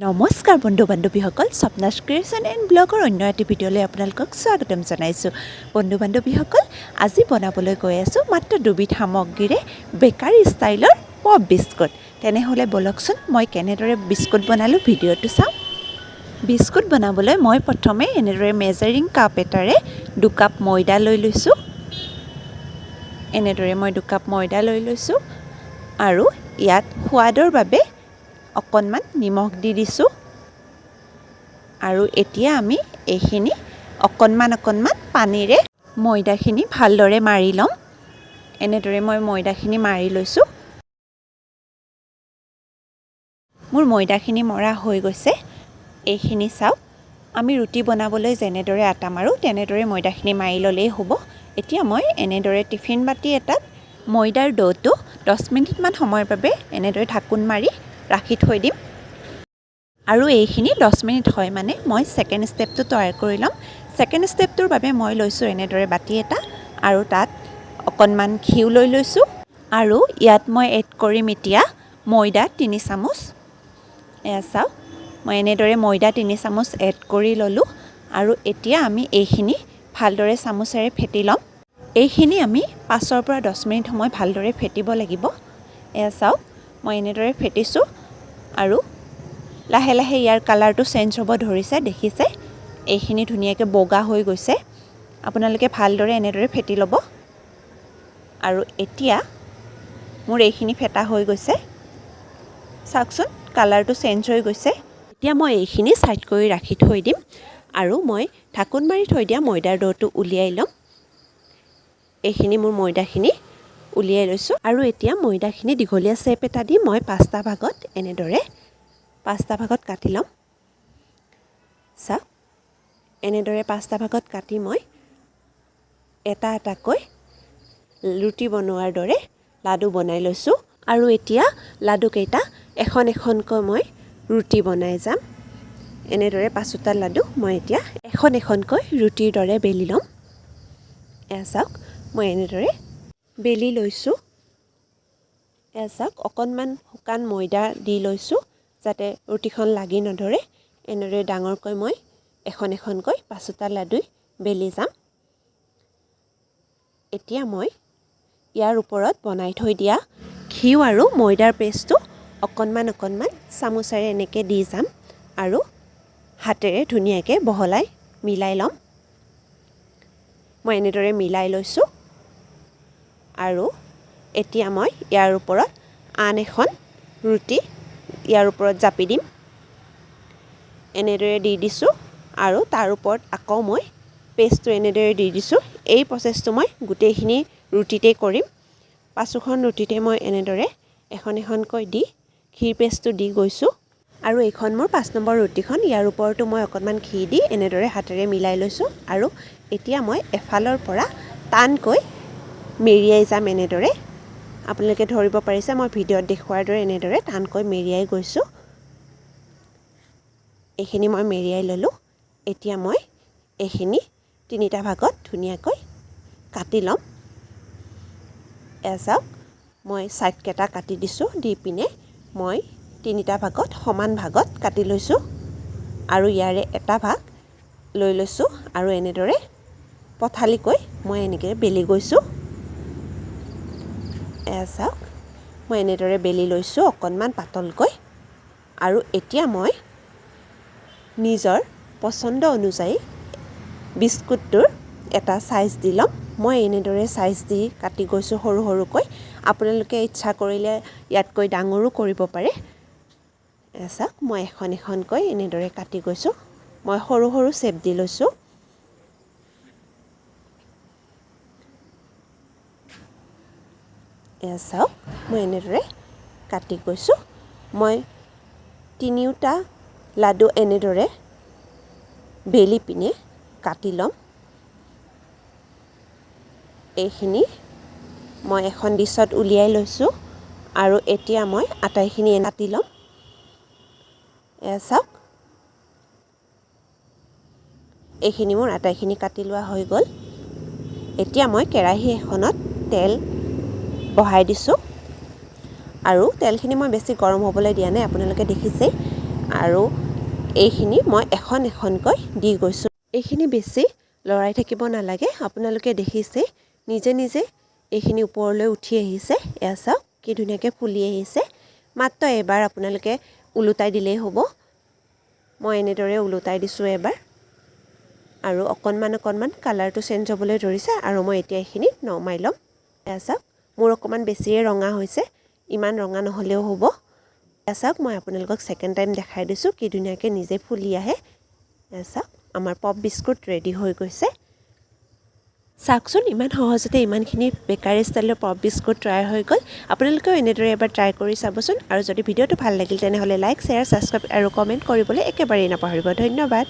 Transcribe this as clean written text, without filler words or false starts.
নমস্কাৰ বন্ধু বান্ধৱীসকল, স্বপ্নাছ creation and ব্লগৰ অন্য এটি ভিডিঅ'লৈ আপোনালোকক স্বাগতম জনাইছোঁ। বন্ধু বান্ধৱীসকল, আজি বনাবলৈ গৈ আছোঁ মাত্ৰ দুবিধ সামগ্ৰীৰে বেকাৰী ষ্টাইলৰ পপ বিস্কুট। তেনেহ'লে ব'লকচোন, মই কেনেদৰে বিস্কুট বনালোঁ ভিডিঅ'টো চাওঁ। বিস্কুট বনাবলৈ মই প্ৰথমে এনেদৰে মেজাৰিং কাপ এটাৰে 2 কাপ ময়দা লৈ লৈছোঁ। এনেদৰে মই 2 কাপ ময়দা লৈ লৈছোঁ আৰু ইয়াত সোৱাদৰ বাবে অকণমান নিমখ দি দিছোঁ। আৰু এতিয়া আমি এইখিনি অকণমান অকণমান পানীৰে ময়দাখিনি ভালদৰে মাৰি ল'ম। এনেদৰে মই ময়দাখিনি মাৰি লৈছোঁ। মোৰ ময়দাখিনি মৰা হৈ গৈছে। এইখিনি চাওক, আমি ৰুটি বনাবলৈ যেনেদৰে আটা মাৰোঁ, তেনেদৰে ময়দাখিনি মাৰি ল'লেই হ'ব। এতিয়া মই এনেদৰে টিফিন বাতি এটাত ময়দাৰ ড'টো 10 মিনিটমান সময়ৰ বাবে এনেদৰে ঢাকোন মাৰি ৰাখি থৈ দিম। আৰু এইখিনি 10 মিনিট হয় মানে মই ছেকেণ্ড ষ্টেপটো তৈয়াৰ কৰি ল'ম। ছেকেণ্ড ষ্টেপটোৰ বাবে মই লৈছোঁ এনেদৰে বাতি এটা আৰু তাত অকণমান ঘিউ লৈ লৈছোঁ। আৰু ইয়াত মই এড কৰিম এতিয়া ময়দা 3 চামুচ। এয়া চাওক, মই এনেদৰে ময়দা 3 চামুচ এড কৰি ল'লোঁ। আৰু এতিয়া আমি এইখিনি ভালদৰে চামুচেৰে ফেটি ল'ম। এইখিনি আমি 5ৰ পৰা 10 মিনিট সময় ভালদৰে ফেটিব লাগিব। এয়া চাওক, মই এনেদৰে ফেটিছোঁ আৰু লাহে লাহে ইয়াৰ কালাৰটো চেঞ্জ হ'ব ধৰিছে। দেখিছে, এইখিনি ধুনীয়াকৈ বগা হৈ গৈছে। আপোনালোকে ভালদৰে এনেদৰে ফেটি ল'ব। আৰু এতিয়া মোৰ এইখিনি ফেটা হৈ গৈছে। চাওকচোন, কালাৰটো চেঞ্জ হৈ গৈছে। এতিয়া মই এইখিনি ছাইড কৰি ৰাখি থৈ দিম আৰু মই ঢাকোন মাৰি থৈ দিয়া ময়দাৰ ড'টো উলিয়াই ল'ম। এইখিনি মোৰ ময়দাখিনি উলিয়াই লৈছোঁ। আৰু এতিয়া ময়দাখিনি দীঘলীয়া চেপ এটা দি মই পাঁচটা ভাগত, এনেদৰে পাঁচটা ভাগত কাটি ল'ম। চাওক, এনেদৰে পাঁচটা ভাগত কাটি মই এটা এটাকৈ ৰুটি বনোৱাৰ দৰে লাডু বনাই লৈছোঁ। আৰু এতিয়া লাডুকেইটা এখন এখনকৈ মই ৰুটি বনাই যাম। এনেদৰে পাঁচোটা লাডু মই এতিয়া এখন এখনকৈ ৰুটিৰ দৰে বেলি ল'ম। এয়া চাওক, মই এনেদৰে বেলি লৈছোঁ। এয়া চাওক, অকণমান শুকান ময়দা দি লৈছোঁ, যাতে ৰুটিখন লাগি নধৰে। এনেদৰে ডাঙৰকৈ মই এখন এখনকৈ পাঁচোটা লাডু বেলি যাম। এতিয়া মই ইয়াৰ ওপৰত বনাই থৈ দিয়া ঘিউ আৰু ময়দাৰ পেষ্টটো অকণমান অকণমান চামুচেৰে এনেকৈ দি যাম আৰু হাতেৰে ধুনীয়াকৈ বহলাই মিলাই ল'ম। মই এনেদৰে মিলাই লৈছোঁ। আৰু এতিয়া মই ইয়াৰ ওপৰত আন এখন ৰুটি ইয়াৰ ওপৰত জাপি দিম। এনেদৰে দি দিছোঁ আৰু তাৰ ওপৰত আকৌ মই পেষ্টটো এনেদৰে দি দিছোঁ। এই প্ৰচেছটো মই গোটেইখিনি ৰুটিতেই কৰিম। পাঁচোখন ৰুটিতে মই এনেদৰে এখন এখনকৈ দি ঘিৰ পেষ্টটো দি গৈছোঁ। আৰু এইখন মোৰ 5 নম্বৰ ৰুটিখন। ইয়াৰ ওপৰতো মই অকণমান ঘি দি এনেদৰে হাতেৰে মিলাই লৈছোঁ। আৰু এতিয়া মই এফালৰ পৰা টানকৈ মেৰিয়াই যাম এনেদৰে। আপোনালোকে ধৰিব পাৰিছে, মই ভিডিঅ'ত দেখুওৱাৰ দৰে এনেদৰে টানকৈ মেৰিয়াই গৈছোঁ। এইখিনি মই মেৰিয়াই ল'লোঁ। এতিয়া মই এইখিনি তিনিটা ভাগত ধুনীয়াকৈ কাটি ল'ম। এয়া চাওক, মই ছাইডকেইটা কাটি দিছোঁ। দি পিনে মই তিনিটা ভাগত, সমান ভাগত কাটি লৈছোঁ। আৰু ইয়াৰে এটা ভাগ লৈ লৈছোঁ আৰু এনেদৰে পথালিকৈ মই এনেকৈ বেলি গৈছোঁ। এয়া চাওক, মই এনেদৰে বেলি লৈছোঁ অকণমান পাতলকৈ। আৰু এতিয়া মই নিজৰ পচন্দ অনুযায়ী বিস্কুটটোৰ এটা চাইজ দি ল'ম। মই এনেদৰে চাইজ দি কাটি গৈছোঁ সৰু সৰুকৈ। আপোনালোকে ইচ্ছা কৰিলে ইয়াতকৈ ডাঙৰো কৰিব পাৰে। এয়া চাওক, মই এখন এখনকৈ এনেদৰে কাটি গৈছোঁ। মই সৰু সৰু চেপ দি লৈছোঁ। এয়া চাওক, মই এনেদৰে কাটি গৈছোঁ। মই তিনিওটা লাডু এনেদৰে বেলি পিনে কাটি ল'ম। এইখিনি মই এখন ডিছত উলিয়াই লৈছোঁ আৰু এতিয়া মই আটাইখিনি কাটি ল'ম। এয়া চাওক, এইখিনি মোৰ আটাইখিনি কাটি লোৱা হৈ গ'ল। এতিয়া মই কেৰাহী এখনত তেল বহাই দিছোঁ আৰু তেলখিনি মই বেছি গৰম হ'বলৈ দিয়া নাই, আপোনালোকে দেখিছেই। আৰু এইখিনি মই এখন এখনকৈ দি গৈছোঁ। এইখিনি বেছি লৰাই থাকিব নালাগে। আপোনালোকে দেখিছে, নিজে নিজে এইখিনি ওপৰলৈ উঠি আহিছে। এয়া চাওক, কি ধুনীয়াকৈ ফুলি আহিছে। মাত্ৰ এবাৰ আপোনালোকে ওলোটাই দিলেই হ'ব। মই এনেদৰে ওলোটাই দিছোঁ এবাৰ আৰু অকণমান অকণমান কালাৰটো চেঞ্জ হ'বলৈ ধৰিছে আৰু মই এতিয়া এইখিনি নমাই ল'ম। এয়া চাওক, মোৰ অকণমান বেছিয়ে ৰঙা হৈছে, ইমান ৰঙা নহ'লেও হ'ব। এয়া চাওক, মই আপোনালোকক ছেকেণ্ড টাইম দেখাই দিছোঁ, কি ধুনীয়াকৈ নিজে ফুলি আহে। এয়া চাওক, আমাৰ পপ বিস্কুট ৰেডি হৈ গৈছে। চাওকচোন, ইমান সহজতে ইমানখিনি বেকাৰী ষ্টাইলৰ পপ বিস্কুট তৈয়াৰ হৈ গ'ল। আপোনালোকেও এনেদৰে এবাৰ ট্ৰাই কৰি চাবচোন আৰু যদি ভিডিঅ'টো ভাল লাগিল, তেনেহ'লে লাইক, শ্বেয়াৰ, ছাবস্ক্ৰাইব আৰু কমেণ্ট কৰিবলৈ একেবাৰেই নাপাহৰিব। ধন্যবাদ।